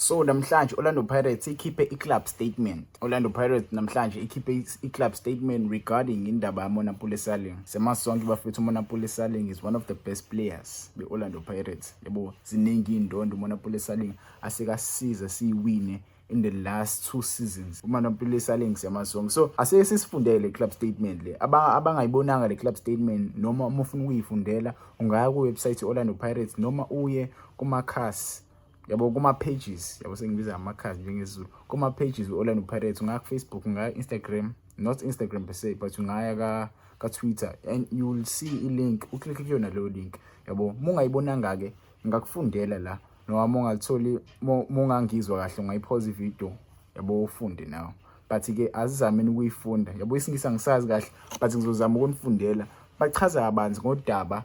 So namhlanje Orlando Pirates ikhiphe i-club statement. Orlando Pirates namhlanje ikhiphe i-club statement regarding indaba yaMonnapule Saleng. Semazi sonke, bafethu, uMonnapule Saleng is one of the best players be-Orlando Pirates. Yabo, ziningi indondo uMonnapule Saleng asekasiza siyiwine in the last two seasons. UMonnapule Saleng siyamazi sonke. So aseke sisifundele club statement le. Abangayibonanga le club statement noma uma ufuna ukuyifundela, ungaya ku-website i-Orlando Pirates noma uye kumakhasi, yabo, kuma-pages, yabo, sengibiza ngamakhasi njengesiZulu, kuma-pages we-Orlando Pirates. Ungaya ku-Facebook, ungaya Instagram, not Instagram per se, but ungaya ka-Twitter and you will see i-link, u-click kuyona leyo link, yabo. Uma ungayibonanga-ke, ngingakufundela la, noma uma ungalitholi, uma ungangizwa kahle, ungayiphoza ividiyo, yabo, ufunde nawe. But-ke asizameni ukuyifunda, yabo. IsiNgisi angisazi kahle, but ngizozama ukunifundela. Bachaza kabanzi ngodaba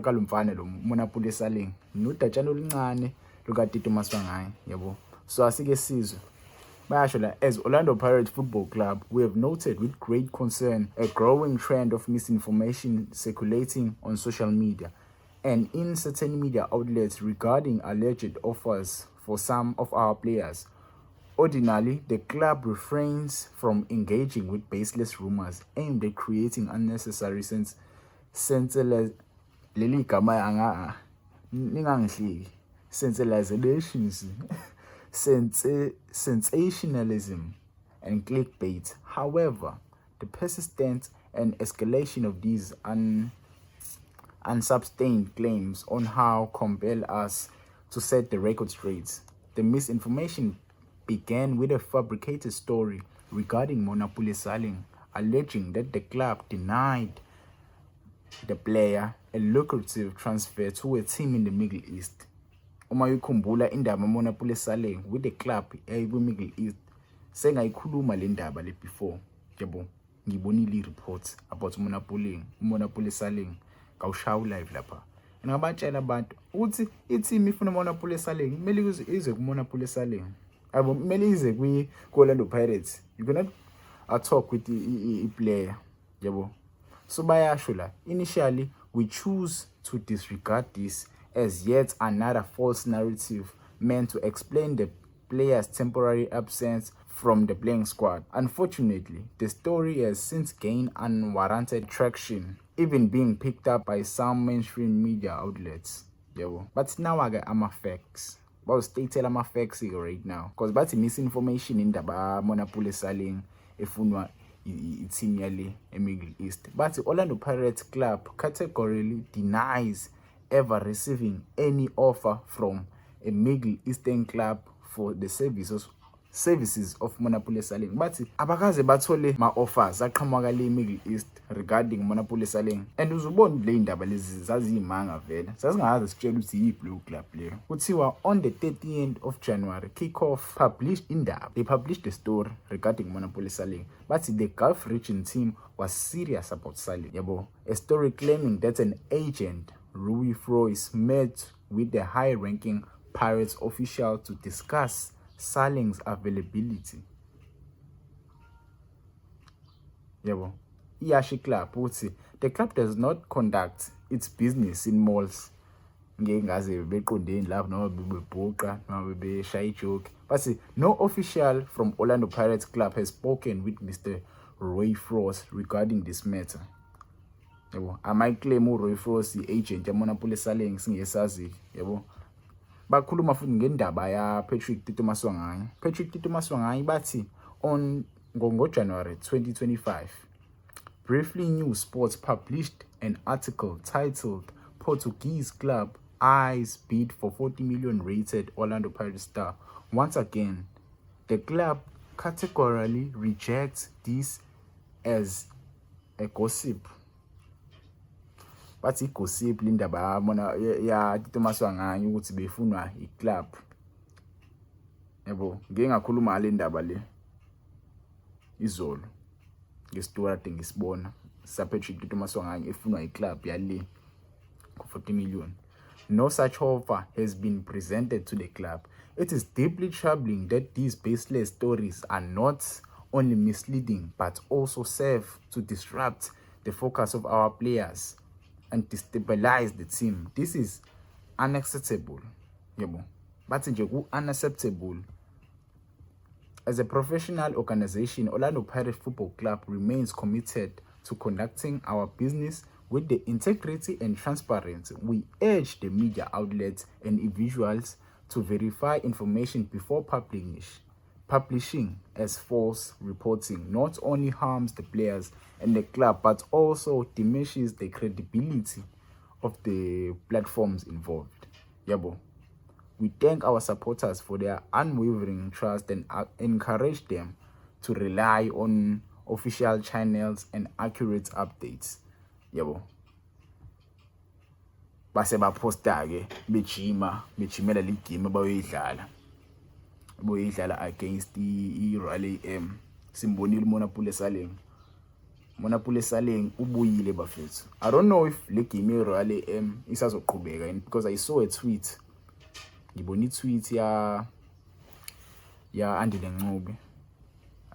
kalo mfana lo Monnapule Saleng nodatshana oluncane lukaTito Maswanganyi, yabo. So asike sizwe, bayasho la: "As Orlando Pirates Football Club, we have noted with great concern a growing trend of misinformation circulating on social media and in certain media outlets regarding alleged offers for some of our players. Ordinarily, the club refrains from engaging with baseless rumors aimed at creating unnecessary sense senseless," leli gama anga ningangihleki, "sensalizations, sensationalism and clickbait. However, the persistence and escalation of these unsubstantiated claims on how compel us to set the record straight. The misinformation began with a fabricated story regarding Monnapule Saleng, alleging that the club denied the player a lucrative transfer to a team in the Middle East." Uma uyikhumbula indaba Monnapule Saleng with the club eyayikwi-Middle East, sengayikhuluma le ndaba le before, yabo. Ngibonile i-reports about uMonnapule, uMonnapule Saleng, ngawushaya u-live lapha. Ngabatshela abantu ukuthi i-team ifuna uMonnapule Saleng, kumele ize kuMonnapule Saleng, yabo, kumele ize kwi-Orlando Pirates. You cannot talk with i-player, yabo. So bayasho la: "Initially, we choose to disregard this as yet another false narrative meant to explain the player's temporary absence from the playing squad. Unfortunately, the story has since gained unwarranted traction, even being picked up by some mainstream media outlets." Yabo, but now-ke ama-facts bawu-state-ela ama-facts-ke right now, because bathi misinformation indaba Monnapule Saleng efunwa i-team yale e-Middle East. Bathi Orlando Pirates Club categorically denies ever receiving any offer from a Middle Eastern club for the services of Monnapule Saleng. Bathi abakaze bathole ma-offers aqhamuka le Middle East regarding Monnapule Saleng. And uzubona le ndaba lezi zaziyimanga vele, sasingakaze sitshele ukuthi yiphi leyo club leyo. Kuthiwa on the 30th of January, Kickoff published indaba, they published the story regarding Monnapule Saleng. Bathi the Gulf region team was serious about Saleng, yabo, a story claiming that an agent, Rui Frois, met with the high-ranking Pirates official to discuss Saleng's availability, yabo. Iyasho club ukuthi the club does not conduct its business in malls. Ngeke ngaze beqondeni lapho noma bebhuqa noma bebeshaya i-joke. Bathi no official from Orlando Pirates Club has spoken with Mr Roy Frost regarding this matter, yabo. Ama-claim uRoy Frost i-agent yaMonnapule Saleng, singesazi, yabo. Bakhuluma futhi ngendaba ya Patrick Tito Maswanganyi. Patrick Tito Maswanganyi, bathi on ngoJanuary 2025, Briefly News Sports published an article titled "Portuguese Club Eyes Bid for 40 Million Rated Orlando Pirates Star." Once again, the club categorically rejects this as a gossip. Bathi i-gossip lindaba yabona ya Tito Maswanganyi ukuthi befunwa i-club, yabo. Ngike ngakhuluma ngale ndaba le izolo ngesitori ade ngisibona sa Patrick Tito Maswanganyi efunwa i-club yale ku 40 million. "No such offer has been presented to the club. It is deeply troubling that these baseless stories are not only misleading but also serve to disrupt the focus of our players and destabilize the team. This is unacceptable," yabo. Bathi nje ku-unacceptable. As a professional organization, Orlando Pirates Football Club remains committed to conducting our business with the integrity and transparency. We urge the media outlets and individuals to verify information before publishing, as false reporting not only harms the players and the club but also diminishes the credibility of the platforms involved. Yabo. We thank our supporters for their unwavering trust and encourage them to rely on official channels and accurate updates. Yabo. Base baphosta ke bejima, bejimela le game bayoyidlala against i-Royal AM. Simbonile uMonnapule Saleng. Monnapule Saleng ubuyile, bafethu. I don't know if le game ye-Royal AM isazoqhubeka yini, because I saw a tweet, ngibona i-tweet ya Andile Ncube.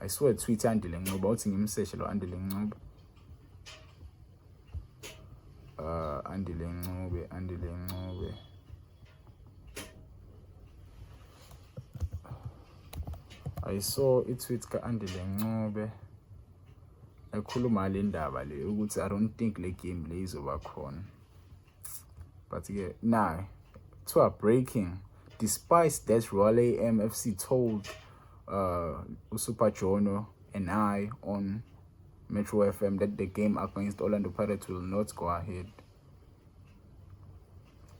I saw a tweet ya Andile Ncube, awuthi ngimseshe lo Andile Ncube. Andile Ncube, Andile Ncube. I saw i-tweet ka-Andile Ncube ekhuluma le ndaba le ukuthi I don't think le game le izoba khona. But ke now kuthiwa breaking: despite that Royal AM FC told Super Jono and I on Metro FM that the game against Orlando Pirates will not go ahead.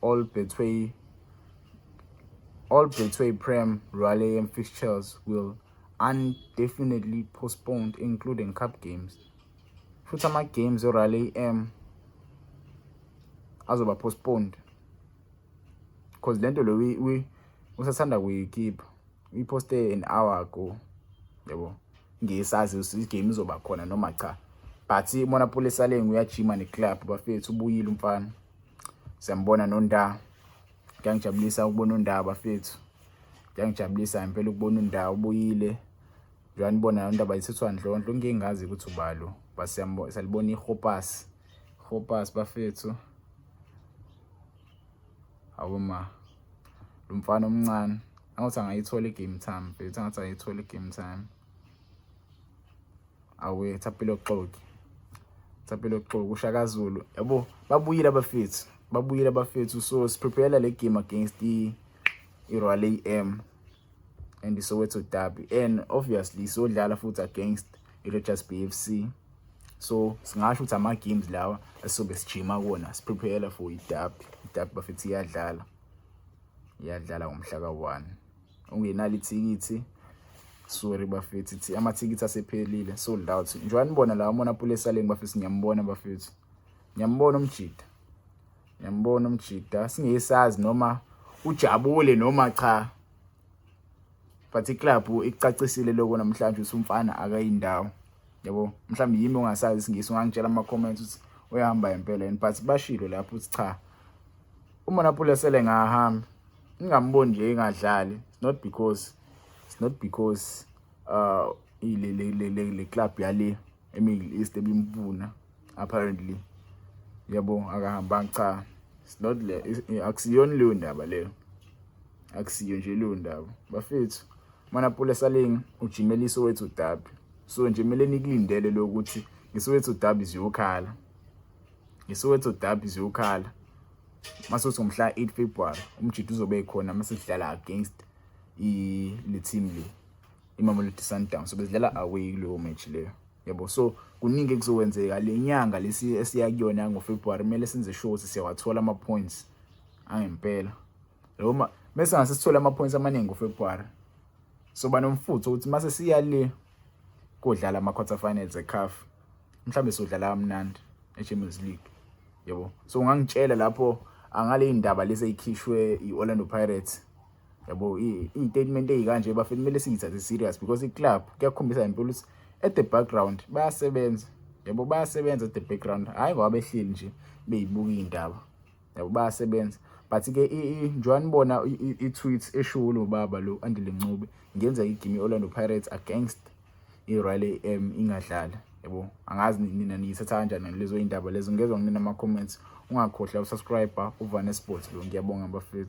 All Betway Prem Royal AM fixtures will indefinitely postponed, including cup games. Futhi ama-games e-Royal AM azoba postponed because lento lo usathanda kuyikhipha, uyiposte an hour ago, yabo. Ngisazi ukuthi igame izoba khona noma cha, but Monnapule Saleng uyajima neclub, bafethu. Ubuyile umfana, siyambona noNda. Kuyangijabulisa ukubona uNda, bafethu. Kuyangijabulisa impela ukubona uNda ubuyile. Njengoba nibona indaba ithethwa ndlondlo, ngike ngazi ukuthi ubalo, but siyalibona iHopas, Hopas, bafethu. Awuma lo mfana omncane, angathi angayithola i-game time, mfethu, angathi angayithola i-game time. Awe, Thapelo Xoki, Thapelo Xoki, uShaka Zulu, yabo. Babuyile abafethu, babuyile abafethu. So siprepare le game against i-Royal AM and iSoweto Derby, and obviously sodlala futhi against i-Richards Bay FC. So singasho ukuthi ama games lawa esizobe sijima kuwona, siprepare for i-derby. I-derby, bafethu, iyadlala, iyadlala ngomhla ka-1. Ungenalo ithikithi, sorry bafethu, amathikithi asephelile, sold out. Njengoba nibona la uMonnapule Saleng, bafethu, ngiyambona, bafethu, ngiyambona umjida, ngiyambona umjida. Singesazi noma ujabule noma cha, but iclub icacisile lokho namhlanje ukuthi umfana akayindawo, yabo. Mhlawumbe yimi ongasazi isingisi, ungangitshela ama-comments ukuthi uyahamba impela yini, but bashilo lapho ukuthi cha, uMonnapule sele ngahamba, ngingamboni nje engadlali. It's not because ile le club yale eMiddle East ebimfuna apparently, yabo, akahambanga. Cha, it's not le, akusiyona leyo ndaba leyo, akusiyo nje leyo ndaba, bafethu. Monnapule Saleng ujimela iSoweto Derby, so nje kumele nikulindele lokuthi ngeSoweto Derby ziyokhala, ngeSoweto Derby ziyokhala. Mase ngomhla 8 February umjidi uzobe khona mase sidlala against i le team le, iMamelodi Sundowns. So bezidlala away kuleyo match leyo, yabo. So kuningi ekuzokwenzeka le nyanga lesi esiya kuyona ngoFebruary. Kumele senze sure ukuthi siyawathola ama points angempela noma mase ngase sithole ama points amaningi ngoFebruary, so banomfutho ukuthi mase siya le kodlala ama quarter finals eCAF, mhlambe sodlala kamnandi eChampions League, yabo. So ungangitshela lapho angale indaba lezi eyikhishwe iOrlando Pirates, yabo, i-statement eyikanje, bafethu, kumele siyithathe serious because i-club kuyakhombisa impela ukuthi at the background bayasebenza, yabo, bayasebenza at the background, hayi ngoba behleli nje beyibuka indaba, yabo, bayasebenza. But ke njengoba nibona i-tweet eshiwo lo baba lo Andile Ncube, ngenza igame i-Orlando Pirates against i-Royal AM ingadlali, yabo. Angazi nina niyithatha kanjani lezo indaba lezo. Ngezwa nginina ama comments. Ungakhohlwa usubscribe, uVane Sports lo. Ngiyabonga, bafethu.